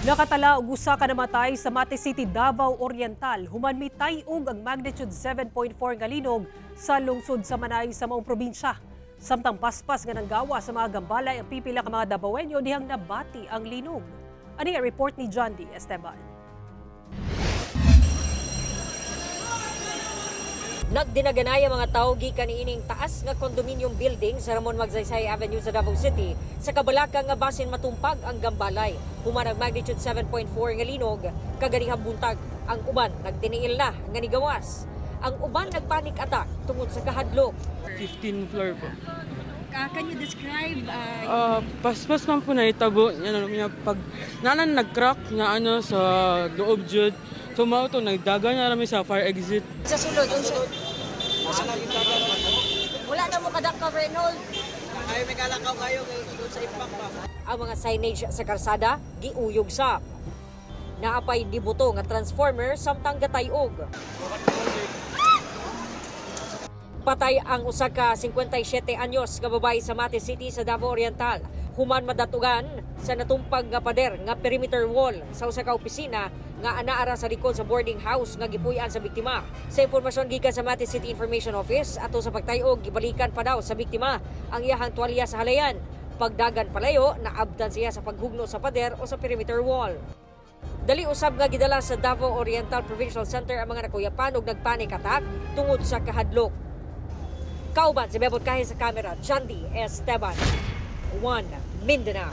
Nakatala og usa ka namatay sa Mati City, Davao Oriental, human mitay-og ang magnitude 7.4 nga linog sa lungsod sa Manay sa maong probinsya. Samtang paspas nga nanggawa sa mga gambalay ang pipila ka mga Dabawenyo dihang nabati ang linog. Ani ang report ni John D. Esteban. Nagdinaganay ang mga tao gikan niining taas nga condominium building sa Ramon Magsaysay Avenue sa Davao City sa kabalaka nga basin matumpag ang gambalay. Human ang magnitude 7.4 nga linog kaganihang buntag, ang uban nagtiniil na nga nigawas. Ang uban nagpanic attack tungod sa kahadlok. 15 floor po. Can you describe Paspas man po nahitabo niya ano, niya pag nanan nag-crack nga ano sa loob jud. So mao to nagdaga na rami sa fire exit. Sa sulod? Unsa? Wala na mo kada cover and hold. Ang mga signage sa karsada giuyog sa. Naapay dibuto nga transformer samtang gatayog. Patay ang usa ka 57 anyos nga babae sa Mati City sa Davao Oriental human madatugan sa natumpag nga pader nga perimeter wall sa usa ka opisina nga anaara sa likod sa boarding house nga gipuy-an sa biktima. Sa impormasyon gikan sa Mati City Information Office, ato sa pagtay-og gibalikan pa daw sa biktima ang iyahang tuwalya sa halayan. Pagdagan palayo, naabdan siya sa paghugno sa pader o sa perimeter wall. Dali usab nga gidala sa Davao Oriental Provincial Center ang mga nakuyapan og nagpanic attack tungod sa kahadlok. Kauban si Bebot Kahe sa camera, Jandy Esteban. 1 Mindanao.